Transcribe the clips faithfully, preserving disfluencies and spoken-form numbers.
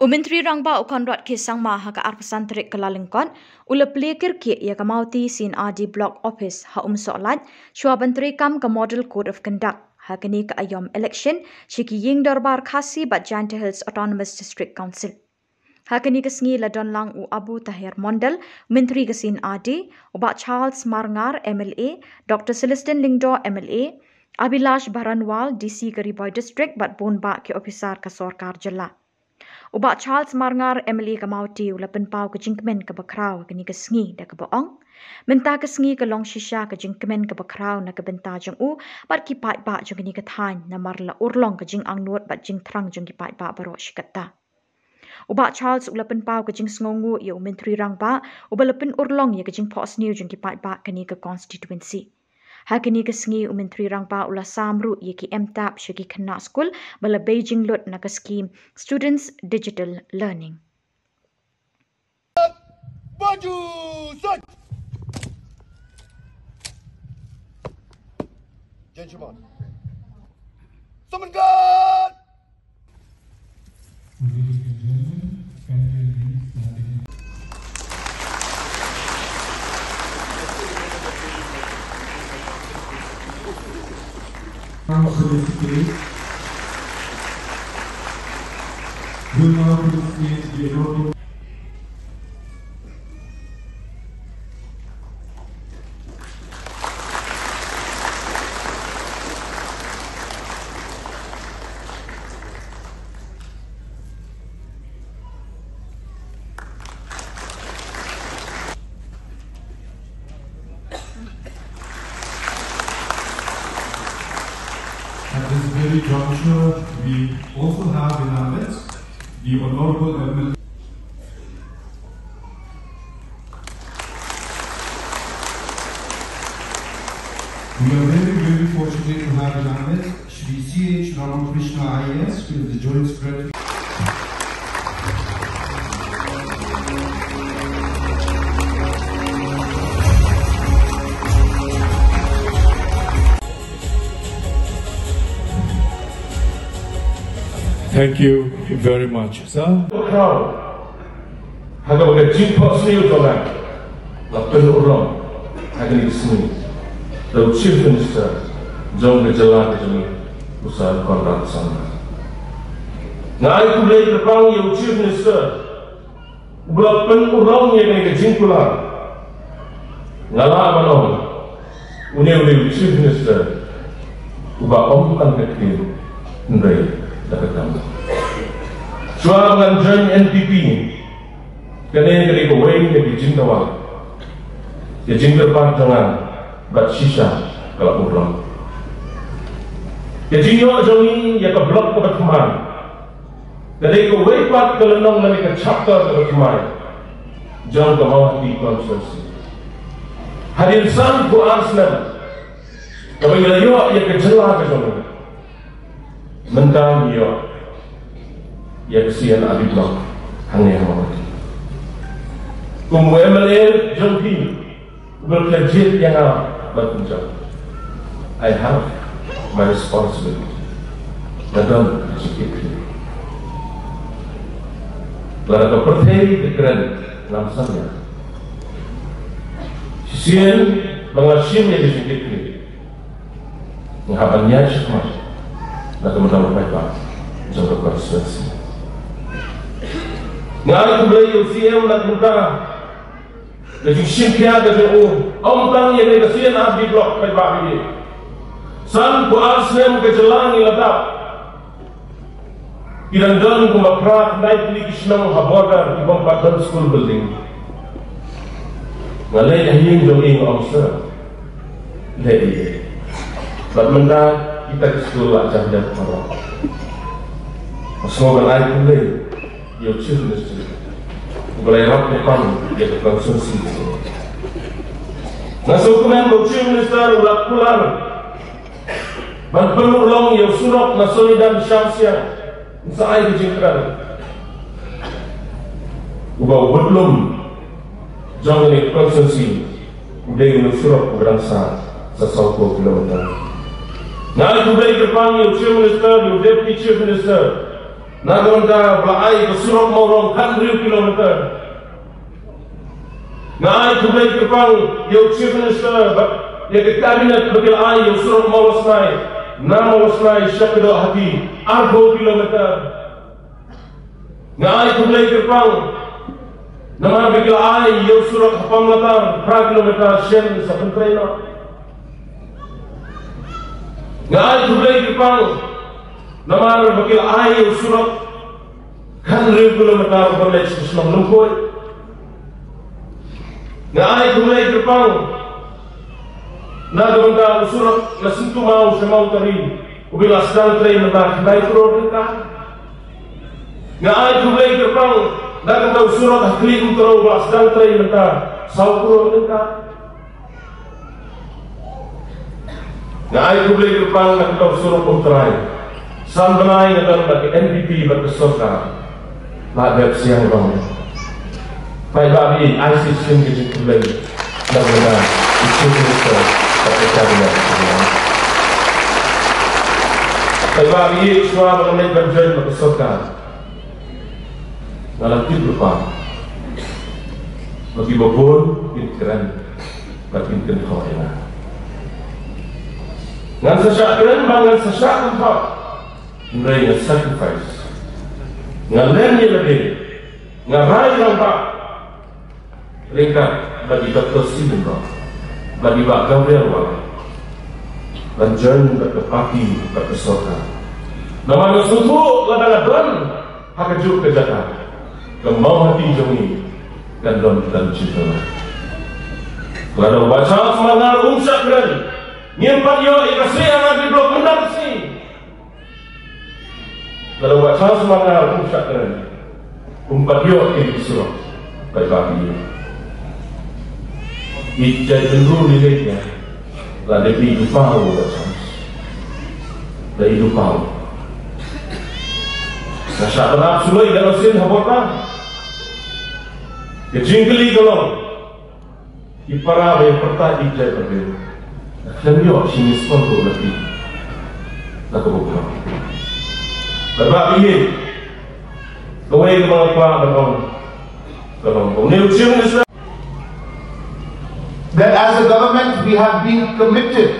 U Myntri Rangbah u Conrad K Sangma ha ka arphew san tarik Kyllalyngkot u la plie kyrkieh ïa ka Mawti C and R D Block Office ha Umsohlait shuwa ban treikam ka Model Code of Conduct ha kane ka aïom election sha ki ïing dorbar Khasi bad Jaintia Hills Autonomous District Council. Ha kane ka sngi la don lang u Abu Taher Mondal, Myntri ka C and R D, u Bah Charles Marngar, M L A, Doctor Celestine Lyngdoh, M L A, Abhilash Baranwal, D C ka Ri Bhoi District, bad bun bah ki ophisar ka sorkar jylla. U Bah Charles Marngar, M L A ka Mawti, u la pynpaw ka jingkmen kaba khraw ha kane ka sngi da kaba ong, mynta ka sngi ka long shisha ka jingkmen kaba khraw na ka bynta jong u bad ki paidbah jong kane ka thaiñ, namar la urlong ka jingangnud bad jingthrang jong ki paidbah baroh shi katta. U Bah Charles u la pynpaw ka jingsngewnguh ïa u Myntri Rangbah uba la pynurlong ïa ka jingphohsniew jong ki paidbah kane ka constituency. Ha kane ka sngi u Myntri Rangbah u la sam ruh ïa ki M TAP sha ki khynnah skul ba la bei jinglut na ka skhim Students Digital Learning. Baju sut. Gentlemen. Summon guard. Now for the stage. We'll now for the stage, the honorable At this very juncture, we also have in our midst the Honorable M L A. We are very, very fortunate to have in our midst Shri C H Ramakrishna I A S, who is the Joint Secretary. Thank you very much, sir. Proud. Ha kaba ka jingphohsniew jong nga la pynurlong ha kane ka sngi da u Chief Minister jong ka jylla ka jong ngi, u Sir Conrad Sangma. Nga ai khublei kyrpang ïa u Chief Minister uba la pynurlong ïa kane ka jingkular. Nga lah ban ong, une u dei u Chief Minister uba ym tang ka ktien hynrei da ka kam. Shuwa ba ngan join N P P, kane ka dei kawei na ki jingdawa, ka jingkyrpad jong nga bad shisha ka la urlong. Ka jingïoh jong ngi ïa ka block kaba thymmai ka dei kawei pat ka lynnong lane ka chapter kaba thymmai jong ka Mawhati constituency. Hadien sanphew ar snem kaba ngi la ïoh ïa ka jylla ka jong ngi, mynta ngi ïoh ïa ka C and R D block hangne ha Mawhati. Kum u M L A jong phi, uba la jied ïa nga ban pynjot, I have my responsibility. Nga don ka jingkitkhlieh. Lada ka pyrthei ka kren, ngam salia. Shisien ba nga shim ïa ka jingkitkhlieh, nga hap ban ïaid shakhmat na ka bynta u paidbah jong ka constituency. Nga ai khublei ïa u C M na ka bynta ka jingshim khia ka jong u, ym tang ïa kane ka C and R D block paidbah ïa. Sanphew ar snem ka jylla ngi la dap. Ki dang don kumba phra khyndai tylli ki shnong ha border ki bym pat don school building. Nga leit ha ïing jong i nga ong sir, leh ïa i. Bad mynta kita ki skul la jam jam baroh. Nga sngew ban ai khublei ïa u Chief Minister uba la ïarap ïa ka constituency. Nga sngewkmen ba u Chief Minister u la kular ban pynurlong ïa u surok na Sonidan Shamsiang. Sa ai ka jingkren uba u budlum jong kane ka constituency u dei u surok uba dang sah sa sawphew kilometer. Nga ai khublei kyrpang ïa u Chief Minister, ïa u Deputy Chief Minister, Na ka bynta ba la ai ka surok Mawrong khathynriew kilometer. Nga ai khublei kyrpang ïa u Chief Minister bad ïa ka Cabinet ba ki la ai ïa u surok Mawlasnai, na Mawlasnai sha Kdaw Hati arphew kilometer. Nga ai khublei kyrpang namar ba ki la ai ïa u surok ha Pamlatar phra kilometer shen sa pyntrei noh. Nga ai khublei kyrpang namar ba ki la ai ïa u surok khathynriew kilometer ban leit sha shnong Lyngkhuid. Nga ai khublei kyrpang na ka bynta u surok na Syntumaw sha Mawtari uba la sdang trei mynta khyndai klur tyngka. Nga ai khublei kyrpang na ka bynta u surok ha Khlieh Umtrew uba la sdang trei mynta saw klur tyngka. Nga ai khublei kyrpang na ka bynta u surok Umtreikam. San bnai nga don bad ka N P P bad ka sorkar. La dep siang rong. Paidbah, ai shisien ka jingkhublei na ka bynta u Chief Minister bad ka Cabinet. Paidbah, shuwa ba ngan leit ban join bad ka sorkar, nga la tip lypa ba kiba bun kin kren bad kin kynthoh ïa nga. Ngan sa shah kren bad ngan sa shah kynthoh. Hynrei nga sacrifice, nga len ïa lade, nga rai rangbah ryngkat bad i Doctor C. Lyngdoh bad i Bah Gabriel Wahlang ban join bad ka party bad ka sorkar. Namar nga sngewthuh lada nga don ha kajuh ka jaka, ka Mawhati jong ngi kan don tang jingkyrmen. Lada u Bah Charles Marngar um shah kren, ngim pat ïoh ïa ka C R R D block mynta ka sngi. Lada u Bah Charles Marngar um shah kren, um pat ïoh ïa ki surok. Paidbah, ïeit jait bynriew lei lei ïa. Lada i dupau u Bah Charles, lada i dupau. Nga shah ban ap suloi da u sien ha Borpang. Ka jingkylli ka long, ki para ba ïa pyrta ïeit jait bynriew, khlem ïoh shi miss call ruh na phi, na ka bynta. Paidbah, ïeit. Kawei kaba nga kwah ban ong ka long ba une u Chief Minister, that as a government we have been committed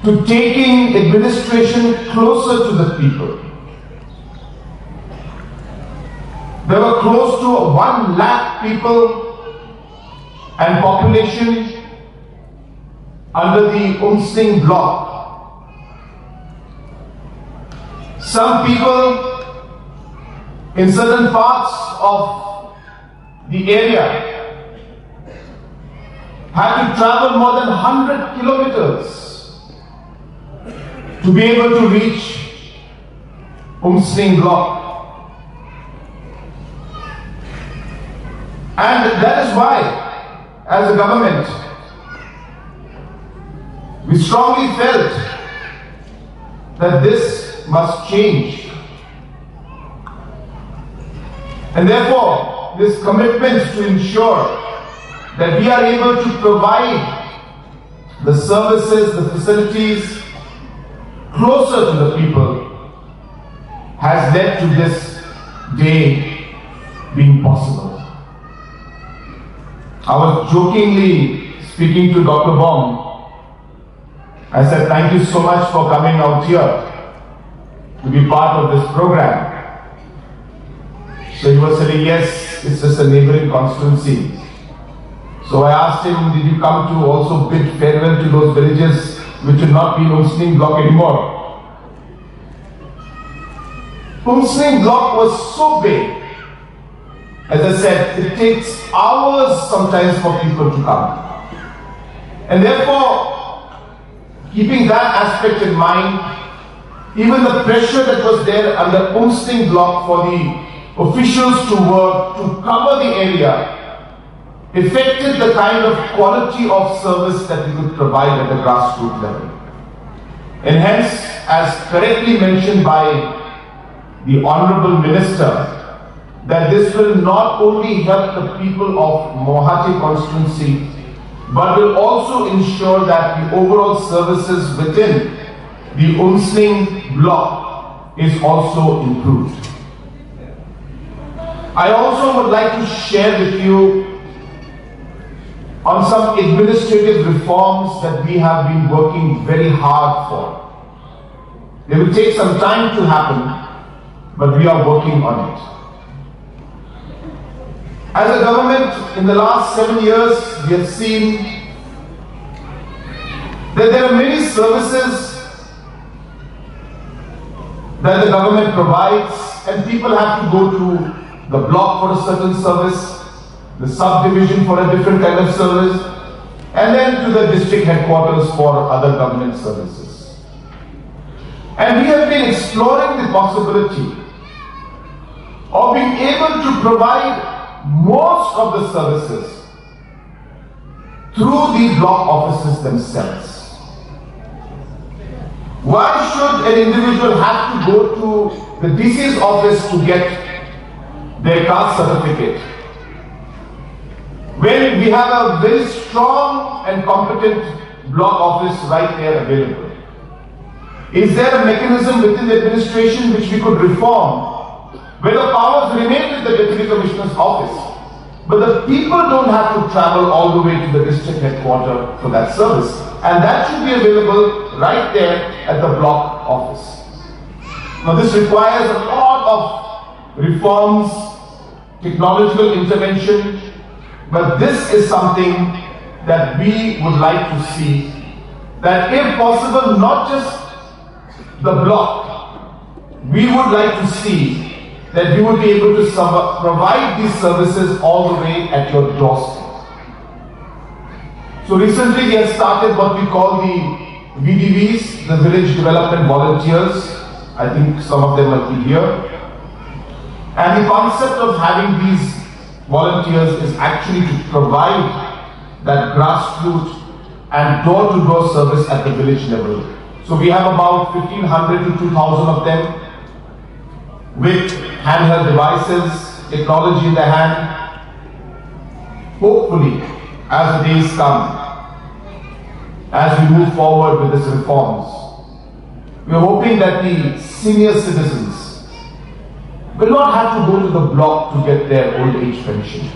to taking administration closer to the people. There were close to one lakh people and population under the Umsning block. Some people in certain parts of the area had to travel more than one hundred kilometers to be able to reach Umsning block. And that is why, as a government, we strongly felt that this must change. And therefore, this commitment to ensure that we are able to provide the services, the facilities closer to the people has led to this day being possible. I was jokingly speaking to Doctor Bong. I said, "Thank you so much for coming out here to be part of this program." So he was saying, "Yes, it's just a neighboring constituency." So I asked him, "Did you come to also bid farewell to those villages which will not be in Umsning block anymore?" Umsning block was so big. As I said, it takes hours sometimes for people to come. And therefore, keeping that aspect in mind, even the pressure that was there under Umsning block for the officials to work to cover the area affected the kind of quality of service that we could provide at the grassroots level. And hence, as correctly mentioned by the Honorable Minister, that this will not only help the people of Mawhati constituency, but will also ensure that the overall services within the Umsning block is also improved. I also would like to share with you on some administrative reforms that we have been working very hard for. They will take some time to happen, but we are working on it. As a government, in the last seven years, we have seen that there are many services that the government provides, and people have to go to the block for a certain service, the subdivision for a different kind of service, and then to the district headquarters for other government services. And we have been exploring the possibility of being able to provide most of the services through the block offices themselves. Why should an individual have to go to the D C's office to get their caste certificate when we have a very strong and competent block office right there available? Is there a mechanism within the administration which we could reform, where the powers remain with the Deputy Commissioner's office, but the people don't have to travel all the way to the district headquarter for that service? And that should be available right there at the block office. Now, this requires a lot of reforms, technological intervention, but this is something that we would like to see, that if possible, not just the block, we would like to see that we would be able to serv- provide these services all the way at your doorstep. So recently we have started what we call the V D Vs, the Village Development Volunteers. I think some of them might be here. And the concept of having these volunteers is actually to provide that grassroots and door-to-door service at the village level. So we have about fifteen hundred to two thousand of them with handheld devices, technology in their hand. Hopefully, as the days come, as we move forward with these reforms, we're hoping that the senior citizens will not have to go to the block to get their old age pension.